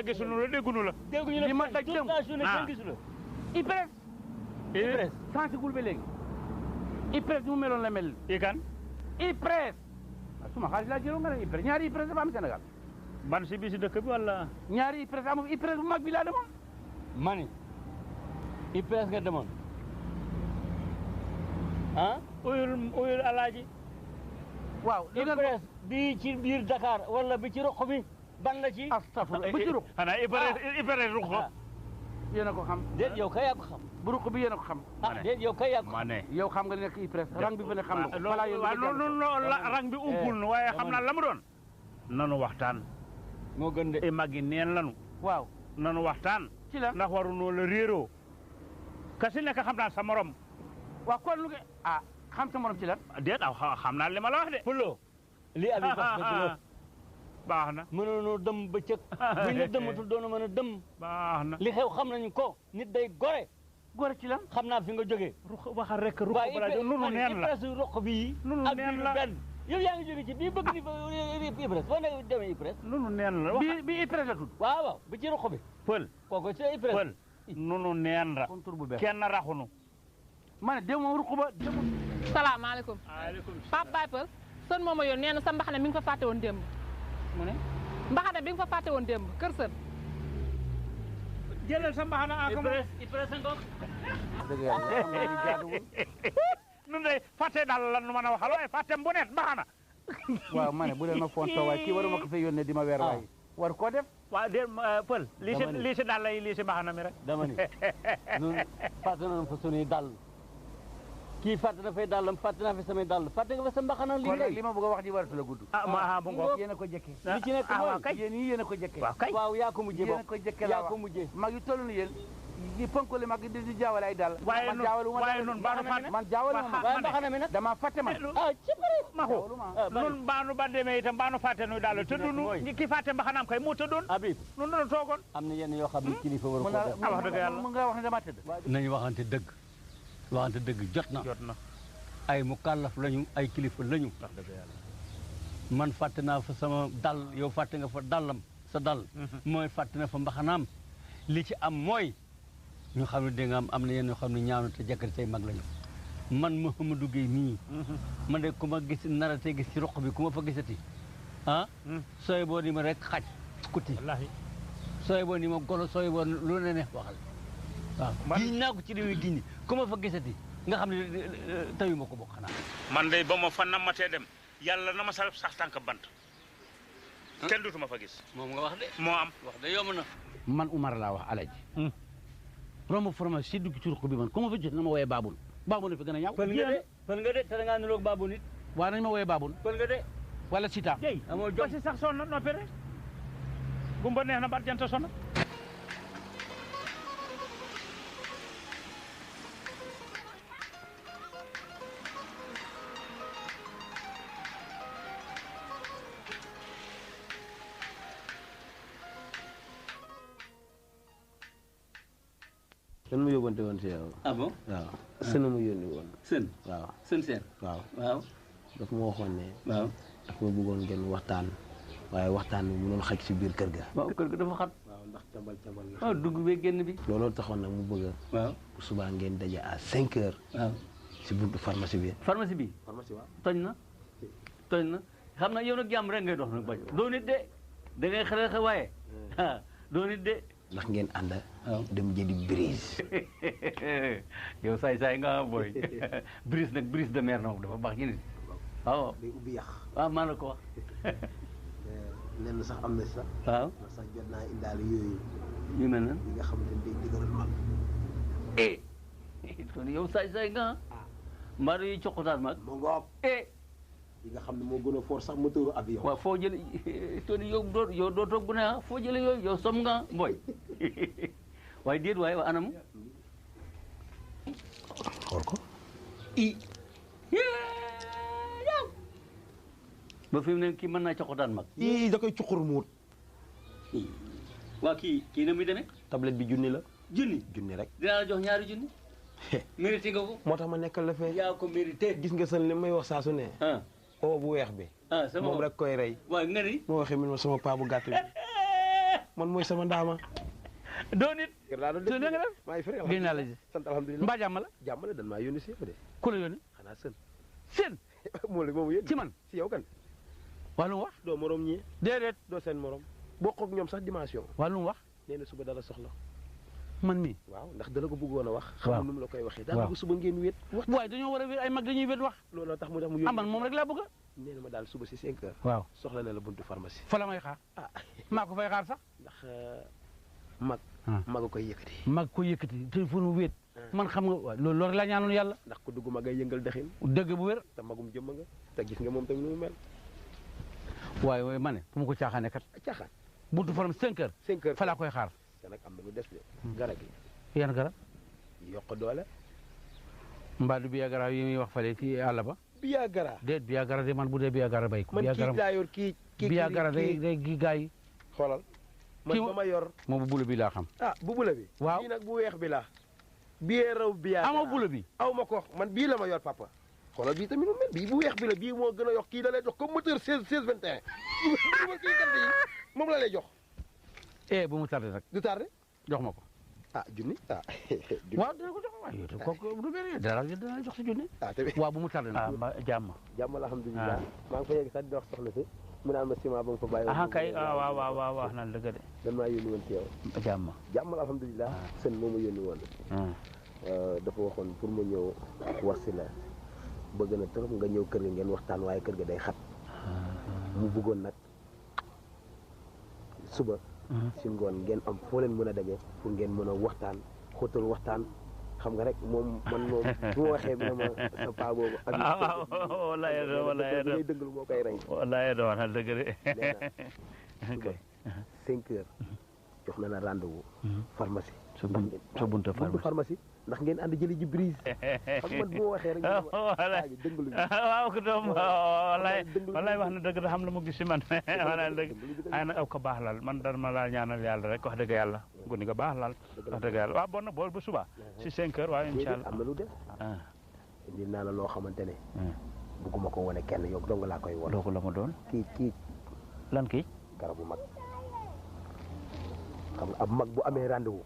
gisuñu la dégguñu la. dégguñu la li ma daj dem kenn gisu la. IPRES. IPRES sensigul ba léegi. IPRES mu meloon la mel. i kan. IPRES. suma xaalis laa jëloon nga ne IPRES ñaari IPRES dafa am Sénégal. ban si biir dëkk bi wala. ñaari IPRES amul IPRES bu mag bi laa demoon. mani IPRES nga demoon ah. uyul alaaji. waaw IPRES bi ci biir Dakar wala bi ci roq bi ban la ci. astafurlah bu ci ruq. xanaa IPRES ruq. yéen a ko xam. déet yow kay yaa ko xam. bu ruq bi yéen a ko xam. ah déet yow kay yaa ko xam. ma ne. yow xam nga nekk IPRES rang bi fa ne xam nga ko. waaw non rang bi umpul nu waaye xam naa la mu doon. nanu waxtaan. moo gën de. e magi neen lanu. waaw nanu waxtaan. ci la ndax waru noo la réeroo. kasi nekk xam naa sa morom. waaw kon lu xam sa morom ci lan. déet xam naa li ma la wax de. Pulo li abi wax dëgg la. baax na. mënoonoo dëm bëccëg. bu ñu dëmmatul doon mën a dëm. baax na. li xew xam nañu ko. nit day gore. gore ci lan. xam naa fi nga jógee. waxal rek ruq balaa nunu neen la. IPRES roq bii. nunu neen la benn. yow yaa ngi jóge ci bii bëgg ni IPRES foo nekk demee IPRES. nunu neen la. bi IPRES la tudd. waaw bi ci roq bi. pël. kooku ci IPRES. pël. nunu neen la. contour bu bees kenn raxunu. ma ne dem moom ruq ba dem. salaamaaleykum. waaleykum Pape Baye Pël. sën moom a yoon nee na sa mbaxane mi nga fa fàtte woon démb. mu ne. mbaxane bi nga fa fàtte woon démb kër sën. jëlal sa mbaxana ak IPRES ngoog. dëgg yàlla xam nga ni jaaduwul. nun de fàtte daal lan nu mën a waxal waaye fàtte mbuneet mbaxana. waaw ma ne bu leen ma fontoo waaye kii waruma ko fay yónnee di ma weer waaye. war koo def. waaw de pël. lii si daal lay lii si mbaxana mi rek. dama ni ñun fàtte nañu fa sunuy dàll. kii fàtte na fay dàllam fàtte naa fi samay dàll fàtte nga fa sa mbaxana kon nag li ma bëgg a wax ji waratu la gudd. bu ngoog yéen a ko jëkkee. li ci nekk mooy kay yéen ñii yéen a ko jëkkee. waaw kay waaw yaa ko mujjee yéen a ko jëkkee laa yaa wax ko mujjee. mag yu toll ni yéen di ponkole mag di jaawale ay dàll. waaye man jaawale wu ma waaye nun baanu fàtte. man jaawale wu ma waaye mbaxana mi nag. dama fàtte man. ah ci bëri. maxu nun baanu ba demee itam baanu fàtte nuy daal tëddunu ki fàtte mbaxanaam kay moo tëddoon. Habib nun doon toogoon. am na yenn yoo xam ne kilifa war ko def. wax dëgg yàlla mën nga wax ne dama tëdd. nañu waxante dëgg jot na. jot na. ay mu kàllaf lañu ay kilifa lañu. wax dëgg yàlla. man fàtte naa fa sama dal yow fàtte nga fa dallam sa dal. mooy fàtte na fa mbaxanaam. li ci am mooy ñu xam ne da nga am na yenn yoo xam ne ñaaw na te jëkkër say mag lañu. man Mouhamadou Gueye nii. man de ku ma gis naratee gis ci roq bi ku ma fa gisati ah. sooy boo ni ma rek xaj kuti. wallaahi. sooy boo ni ma golo sooy boo lu ne neex waxal. waaw giñ naa ko ci réew yi giñ ku ma fa gisati nga xam ne tayu ma ko bokk xanaa. man de ba ma fa namatee dem yàlla na ma sax tànk bant. kenn dutuma fa gis. moom nga wax de. moo am. wax de yomb na. man Umar laa wax alaji. romb formation si dugg ci ruq bi man ku ma fa jot na ma wooyee Baabul. Baabul la fi gën a ñaaw. pël nga de te da ngaa niroog Baabul nit. waaw nañ ma wooyee Baabul. pël nga de. wala Sita. jëy amoo jom ba si sax sonn noppi rek. gumba neex na bar jant sonn. sën mu yóbbante woon si yow. ah bon waaw sën mu yónni woon. sën. waaw sën seen. waaw waaw. daf ma waxoon ne. waaw. daf ma bëggoon ngeen waxtaan. waaye waxtaan bi mënoon xaj si biir kër ga. waaw kër ga dafa xat. waaw ndax cabal cabal nga. waaw dugg bee génn bi. looloo taxoon nag mu bëgg a. waaw. bu subaa ngeen daje à 5 heures. waaw. si buntu pharmacie bi. pharmacie bi. pharmacie waaw. tooñ na xam na yow nag jàmm rek ngay dox nag bañ doo nit de da ngay xale xe waaye doo nit de. ndax ngeen ànd. waaw dem jëndi brise. yow saay nga booy brise nag brise de mer na dafa baax ci nit waaw. day ubbi yàq. waaw maa la ko wax. nen sax am na sax. waaw. ndax sax jot naa indaale yooyu. ñu mel na. yi nga xamante ne day dëgëral mag. kon yow saay nga mbaa yi coqotaan mag. mu ngoog. yi nga xam ne moo gën a fort sax moteuru avion. waaw foo jële toni yow doo toog bu ne ah foo jële yooyu yow som nga booy waaye déet waaye wa anam xool ko. ba fi mu ne kii mën naa coqotaan mag. da koy cuqur muut. waa kii na muy demee. tablette bi junni la. junni rek. dinaa la jox ñaari junni. mérité nga ko. moo tax ma nekkal la fee. yaa ko mérité. gis nga sën li may wax saa su ne. o bu weex bi. sama moom rek koy rey. waaw nga ni. moo waxee min ma sama paa bu gàtt bi. man mooy sama ndaama. doo nit. kër laa doon te nga def. maa ngi fi rek génn naa la ji. sant alhamdulilah. mbaa jàmm la. jàmm la dan maa yónni si yow de. ku la yónni. xanaa sën. seen. moom la moomu yónni. ci man si yow kan. waa lu mu wax. doo morom ñii. déedéet. doo seen morom. bokk ak ñoom sax dimension. waa lu mu wax. nee na suba dala soxla. man mii. waaw ndax dala ko bëggoon a wax. waaw xamul nu mu la koy waxee. daa bëgg suba ngeen wéet. wax waaye dañoo war a wéet ay mag dañuy wéet wax. looloo tax mu yónni. man moom rek laa bëgg. nee na ma daal suba si 5 heures. waaw soxla na la buntu pharmacie. fa la may xaar. ah maa ko fay xaar sax. ndax mag. mag a koy yëkkati. mag ko yëkkati téléphone mu wéet. man xam nga waaw loolu rek laa ñaanoon yàlla. ndax ku dugg mag ay yëngal dexin. dëgg bu wér. te magum jëmm nga. te gis nga moom tamit nu mu mel. waaye ma ne fu ma ko caaxaane kat. caaxaan. buntu faram 5 heures. 5 heures fa laa koy xaar. te nag am na lu des de. garab yi. yan garab. yokk doole. mbaa du biya garab yi muy wax fale ci àll ba. biya gara. déet biya garab de man bu dee biya garab bay ko. man kii laa yor kii biya garab day gi gaa yi. xoolal. man ba ma yor. moom bu bula bi laa xam. ah bu bula bi. waaw bii nag bu weex bi la. bii raw biya gara. amoo bula bi. aw ma ko man bii la ma yor papa. xoolal bii tamit mu mel bii bu weex bi la bii moo gën a yokk kii da lay jox comme moteur 16 21. ma kii gerte yi moom la lay jox. bu mu tardé nag. du tardé. jox ma ko. ah junni ah. waaw dina ko jox waaye kooku du bëri dara dina jox si junni. tamit waaw bu mu tardé nag. jàmm. jàmm alhamdulilah. maa ngi fa yegg sax di wax soxna si. mu naan ma ciment ba mu fa bàyyi. kay waaw wax na dëgg de. dan maa yónni woon ci yow. jàmm. jàmm alhamdulilah. sën moo ma yónni woon. dafa waxoon pour ma ñëw wax si la. bëgg na trop nga ñëw kër ga ngeen waxtaan waaye kër ga day xat. mu bëggoon nag suba. si ngoon ngeen am foo leen mën a daje pour ngeen mën a waxtaan xóotal waxtaan xam nga rek moom man moom bu ma waxee bi ne ma sa paa boobu. walaay ngay dëngal moo koy rey. walaay wax na dëgg de. nee na suba 5 heures jox na la rendez-vous. pharmacie. sa buntu pharmacie. ndax ngeen ànd jëli ji brise. xam nga bu ma waxee rek. walaay waaw ko doom walaay wax na dëgg da xam la mu gis si man. walaay dëgg ay na aw ko baax laal man dara ma laa ñaanal yàlla rek wax dëgg yàlla guni nga baax laal wax dëgg yàlla waaw bon na bool ba suba si 5 heures waaw incha allah am na lu def. indi naa la loo xamante ne. bugguma ko wane kenn yow dong laa koy won. doo ko la ma doon. kii lan kii. garabu mag. xam nga ab mag bu amee rendez-vous.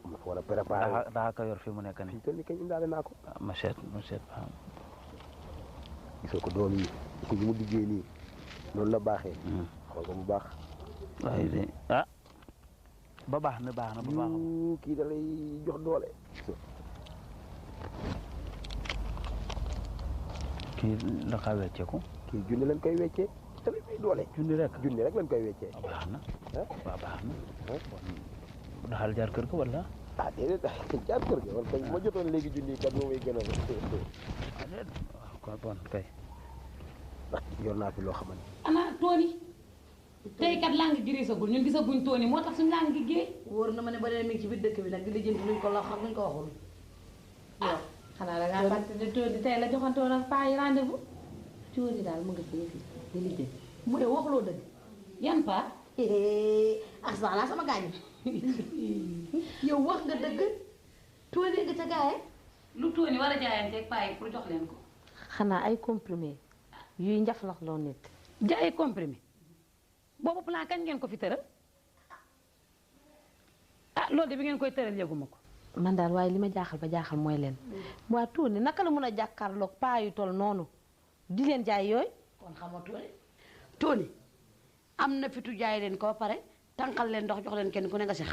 ma ko war a préparer. daa ko yor fi mu nekk nii. fi mu kañ indaale naa ko. ma seet waaw. gisoo ko doom yi ko mu liggéey nii noonu la baaxee. xool ko bu baax. waaye de ba baax na ba baax. kii da lay jox doole. kii la ka wecceeku. kii junni lañ koy weccee te lay may doole. junni rek lañ koy weccee. baax na waaw baax na. daxal jaar kër ga wala. déedéet jaar kër ga wala ma jotoon léegi junni kat moom may gën a. waaw bon kay. ndax yor naa fi loo xamante. ana tooni tey kat laa ngi gireesagul ñun gisaguñ tooni moo tax suñu laa ngi géey. wóor na ma ne ba dee mi ngi ci biir dëkk bi nag di la jënd luñ ko la xam luñ ko waxul. ah xanaa da ngaa fàtte ne tooni tey la joxantoon ak paa yi rendez-vous. tooni daal mu nga fi yëf yi di liggéey. mu ne waxuloo dëgg. yan paa. ak sax laa sama gaañ. yow wax nga dëgg. tooni nga ca gaaye. lu tooni war a jaayanteeg paa yi pour jox leen ko. xanaa ay comprimé yuy njaflax loo nit. jaay comprimé boobu plan kañ ngeen ko fi tëral. loolu de bi ngeen koy tëral yëguma ko. man daal waaye li ma jaaxal ba jaaxal mooy leen. waa tooni naka la mun a jàkkaarloog paa yu tol noonu di leen jaay yooyu. kon xamoo tooni. tooni am na fitu jaay leen ko ba pare tànqal leen ndox jox leen kenn ku ne nga sex.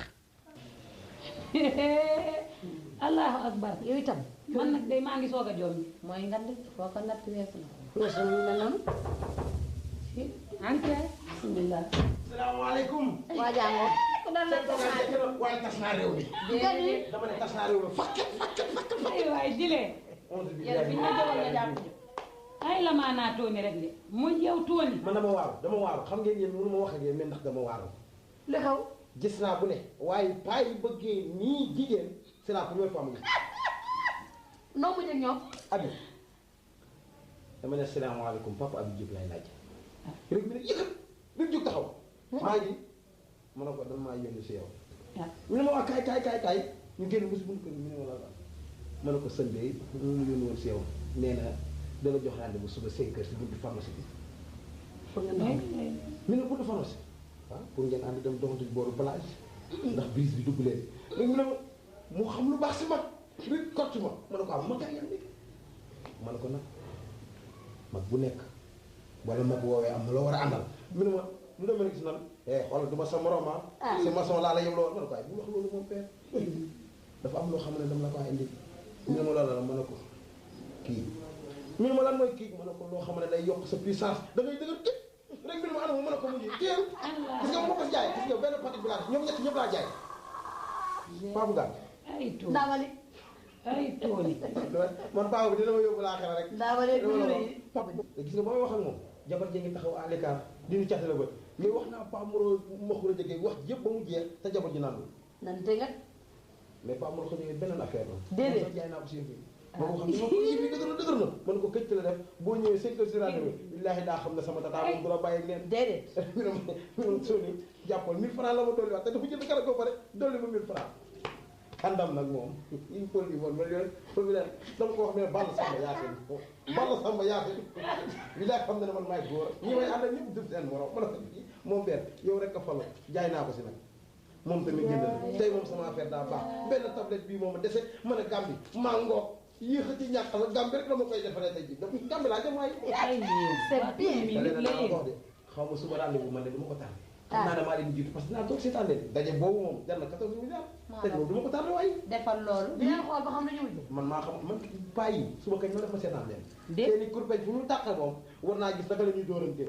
allahu akbar yow itam. man nag day maa ngi soog a joom mooy nga di foo ko natt weesu na. weesu na mel noonu. enquête. bismillah. salaamaaleykum. waa jàngoo. ku dal la waaye tas naa réew mi. dama ne tas naa réew mi fakkat. ay waay jilee. yàlla fi ñu la joxoon nga jàpp ay la maanaa tooni rek de muy yow tooni. man dama waaru xam ngeen yéen mënu ma wax ak yéen mais ndax dama waaru. li xew. gis naa bu ne waaye paa yi bëggee nii jigéen c'est la première fois mu ngi. noo mujj ak ñoom. Abi dama ne salaamaaleykum papa Abi Diop lay laaj. rek mi ne yëkkat bi mu jóg taxaw. maa ngi ma ne ko dama maa yónni si yow. mu ne ma waa kaay ñu génn mosu buñu ko mu ne ma la ma ne ko sën bee mu yónni woon si yow nee na dana jox rendez-vous suba 5 heures si buntu pharmacie bi. pour nga ndox mi ne buntu pharmacie. pour ngeen ànd dem doxantu booru plage ndax brise bi dugg leen léegi mu ne ma mu xam lu baax si mag rek kott ma ma ne ko am matériel bi ma ne ko nag mag bu nekk wala mag woowee am na loo war a àndal mu ne ma lu demee gis nan xoolal du ma sa morom si maçon laa la yem la woon ma ne ko ay bu wax loolu moom père dafa am loo xam ne dama la ko indi mu ne ma loolu la ma ne ko kii mu ne ma lan mooy kii ma ne ko loo xam ne day yokk sa puissance da ngay dëgër képp rek mbir ma anam ma mën a ko mujjee téel gis nga moo ko jaay gis nga benn partie bi laa ñoom ñett ñëpp laa jaay paa bu gàtt ay tool daawali ay tool yi man paa bi dina ma yóbbu laa xel rek daawali papa gis nga ba may wax ak moom jabar jee ngi taxaw à l'écart di ñu càtte la bët mais wax naa paa moro maxura jege wax yëpp ba mu jeex te jabar ji naan nante nga mais paa moro ko ñëwee beneen affaire la déedéet jaay naa ko si yëf yi moo ko xam ne moom yëf yi dëgër na mën ko këcc la def boo ñëwee 5 heures si rajo bi billaahi daa xam ne sama tata moom du la bàyyi ak leen déedéet mi ne soni jàppal 1000 francs la ma dolli wax te dafa jënd kara ko pare dolli ma 1000 francs àndam nag moom il faut li moom ma yooyu fo bi leen dama ko wax ne Balla Samba Yaasin Balla Samba Yaasin bi laa xam ne man maay góor ñi may ànd ak ñëpp def seen morom ma ne ko moom benn yow rek a falo jaay naa ko si nag moom tamit jënd na tey moom sama affaire daa baax benn tablette bii moom a dese mën a gàmbi maa ngoog yéex a ci ñàkk la gàmbi rek la ma koy defaree tey ji dafa gàmbi laa jëm waaye c'est bien xaw ma suba rendez-vous man de du ma ko tardé xam naa damaa leen di jiitu parce que naa toog seetaan leen daje boobu moom jar na 14 milliards daje boobu du ma ko tardé waaye defal loolu dinañ xool ba xam ne ñu man maa xam man paa yi suba kañ ma def ma seetaan leen seeni kurpeñ fu ñu tàqe moom war naa gis naka la ñuy dóorante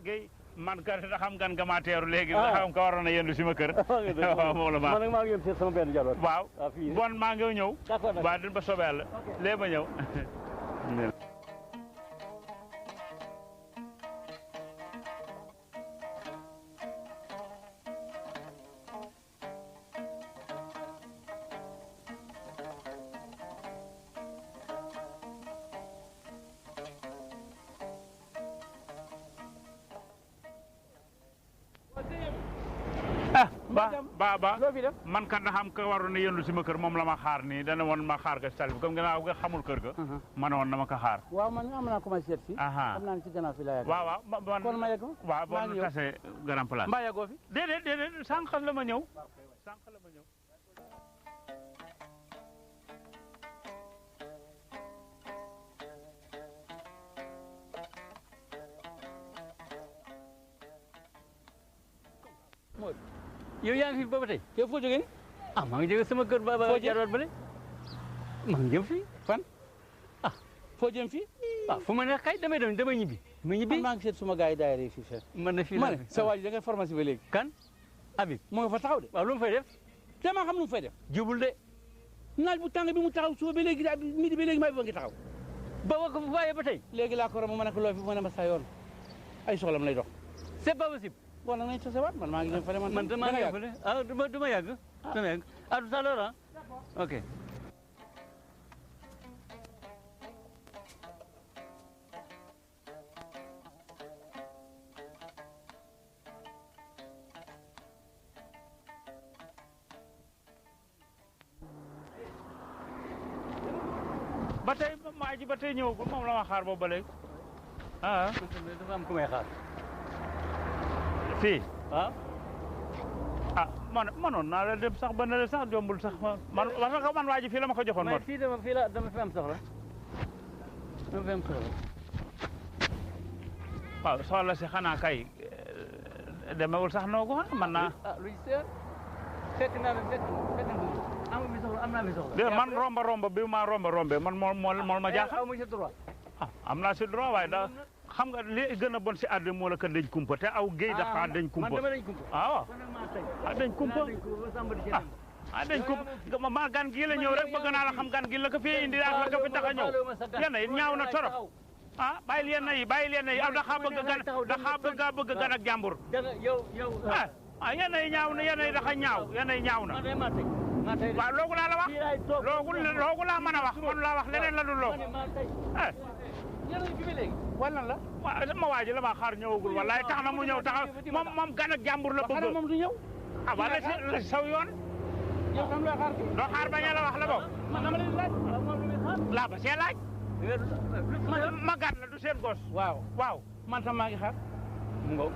Guèye man kat da xam gan nga maa teeru léegi da xam ka waroon a yendu si ma kër waaw moom la man nag maa ngi yónni seet sama benn jabar waaw bon maa ngi ñëw waaw din ba soobee Yàlla léegi ma ñëw ba man kat na xam ka waroon na yendu si ma kër moom la ma xaar nii dana woon ma xaar ga si tali bi comme gannaaw nga xamul kër ga ma ne woon na ma ko xaar waaw man am naa commencé seet fii xam naa ne ci gannaaw fi laa yàgg waaw kon ma yegg waaw bon nu tase grand place mbaa yeggoo fi déedéet sànq la ma ñëw sànq la ma ñëw yow yaa ngi fi ba tey yow foo jógee ni maa ngi jógee sama kër ba jarwaat ba le maa ngi jëm fii fan foo jëm fii fu ma neex kay damay ñibbi maa ngi seet suma gars yi daayira yi fii fee man na fii ma ne sa waa ji da ngay pharmacie ba léegi kan Habib moo nga fa taxaw de waaw lu mu fay def te maa xam lu mu fay def jubul de naaj bu tàng bi mu taxaw suba ba léegi daal midi ba léegi maa bi ba ngi taxaw ba wa ko fu bàyyee ba tey léegi laa ko rom ma ne ko loo fi mu ne ma sa yoon ay soxlam lay dox c'est pas possible bon nag nañ tasewaat man maa ngi dem fële man damaa ngi fële du ma yàgg à tout à l'heure ok ba tey maa ji ba tey ñëwagul moom la ma xaar boobu ba léegi dafa am ku may xaar fii manoon naa la dem sax ba ne la sax jombul sax man parce que man waa ji fii la ma ko joxoon mais fii dama fi am soxla waaw soxla si xanaa kay demewul sax noo ko man naa lu ci seer fekk naa am naa fi soxla man romba bi ma rombe man moo ma jaaxal amu ci droit am naa si droit waaye da xam nga li gën a bon si àddina moo la ko dañ kumpa te aw géej dafa dañ kumpa man dama dañ kumpa waaw dañ kumpa dañ kumpa ma gan gii la ñëw rek bëgg naa la xam gan gi la ko fi indi ak la ko fi tax a ñëw yéen it ñaaw na torop ah bàyyil yenn yi bàyyil yenn yi dafa bëgg gan ak jàmbur. yow. ah yenn yi ñaaw na yenn yi dafa ñaaw yenn yi ñaaw na. waaw loogu laa la wax loogu laa mën a wax man laa wax leneen la du loogu. wala la waaw sama waa ji la ma xaar ñëwagul wallaay tax na mu ñëw taxaw moom gan ak jàmbur la bëgg. moom du ñëw. ah wala la saw yoon. yow xam loo xaar kii. doo xaar bañ a la wax la bokk. man dama leen laaj. laa ba see laaj. ma gàtt la du seen gos. waaw man tam maa ngi xaar. mu ngoog.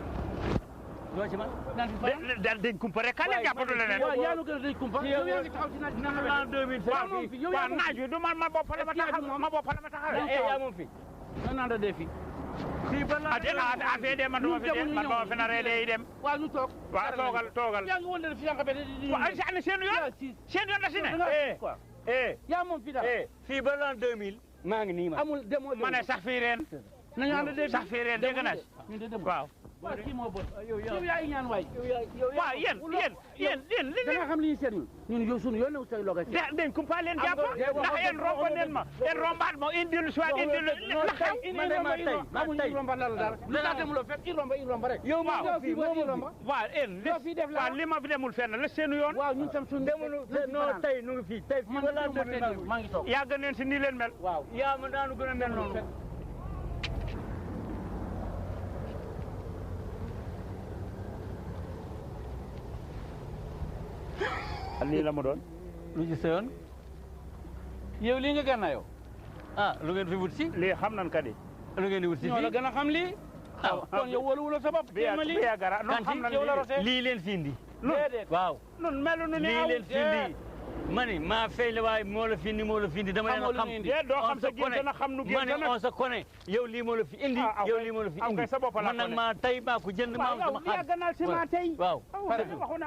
doo ci man. dañ kumpa rek ka leen jàppatu leneen. waaw yaa ngi gën a dañ kumpa. yow yaa ngi taxaw ci naaj bi. waaw naaj wi du man ma bopp la ma taxawee. yaa moom fi. nan naan da dee fii. fii ba la fee dem man duma fi dem man duma fi na ree day dem. waaw ñu toog. waaw toogal. yaa ngi woon ne fi yaa ngi ko waaw seen yoon da si ne. yaa moom fii daal. fii ba l'an 2000. maa ngi nii amul demoo ma ne sax fii ren. nañu ànd de sax fii ren dégg naa waaw. waaw kii moo bon. yow yaa ngi ñaan waay. waaw yéen li da nga xam li ñuy seet ñun yow sunu yoon ne tey loo koy seet. dañ kumpa leen jàpp ndax yéen romba leen ma yéen rombaat ma indil soit indil la xew. man tey romba la dara. lu tax demuloo fekk i romba rek. yow maa ko fii moo romba. waaw yéen li ma fi demul fenn la seenu yoon. waaw ñun tam suñu demul non tey nu ngi fii tey fii wala maa ngi toog. yàgg neen si nii leen mel. waaw yaa ma daanu gën a mel noonu. lii la mu doon. lu ci seyoon. yow lii nga gànnaayoo. lu ngeen fi wut si. lii xam nan ka di. lu ngeen di wut si fii ñoo la gën a xam lii. kon yow wóolu sa bopp. bi yaa gara non xam nan lii leen fi indi. waaw. nun melu nu lii leen fi indi. ma ni maa fay la waaye moo la fi indi dama leen a xam. doo xam sa gént na xam nu gént ma ne on se connaît yow lii moo la fi indi. yow lii moo la fi indi man nag maa tey maa ko jënd maa sama xaalis. waaw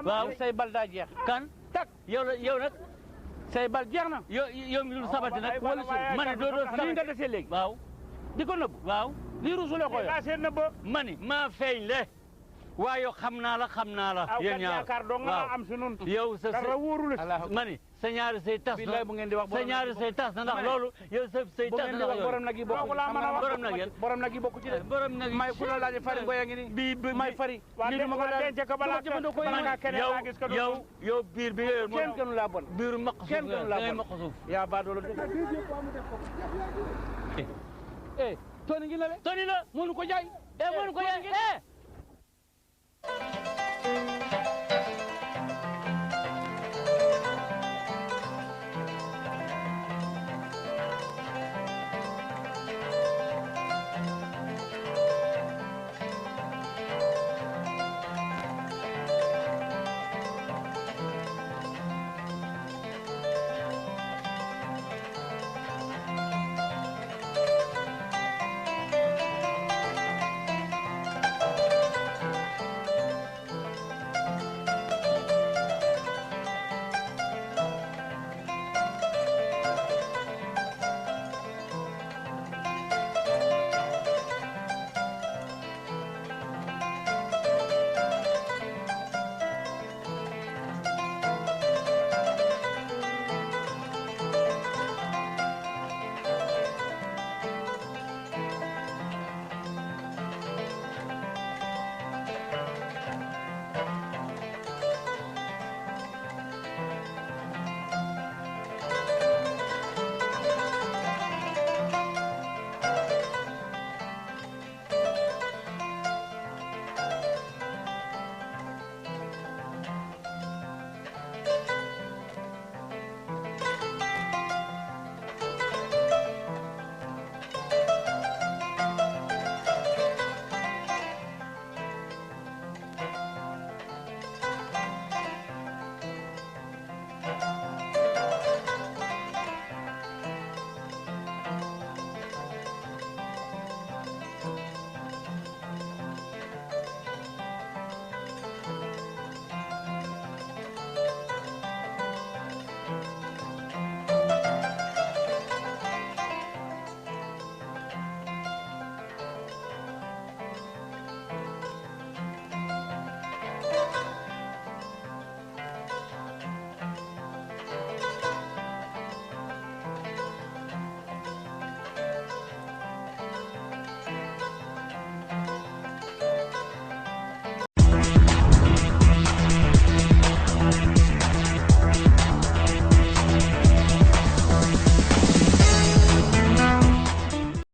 waaw say bal daa jeex. kan tak yow nag. say bal jeex na. yow mi lu sabati nag. ma ne doo sabati lii nga dese léegi. waaw. di ko nëbb. waaw. lii ruusulee ko yow. ma ni maa feeñ le. waaye yow xam naa la. yéen ñaar waaw yow sa ma ni sa ñaari say tas na sa ñaari say tas na ndax loolu yow sa say tas na ndax borom nag yi bokku borom nag yi bokku ci de borom nag may ku la laaj fari ngoya ngi ni may fari lii du ma ko daal yow biir bi nga yor kenn gënu laa bon biiru maq suuf kenn gënu laa bon yaa baa doolo toni ngi la toni la mënu ko jaay mënu ko jaay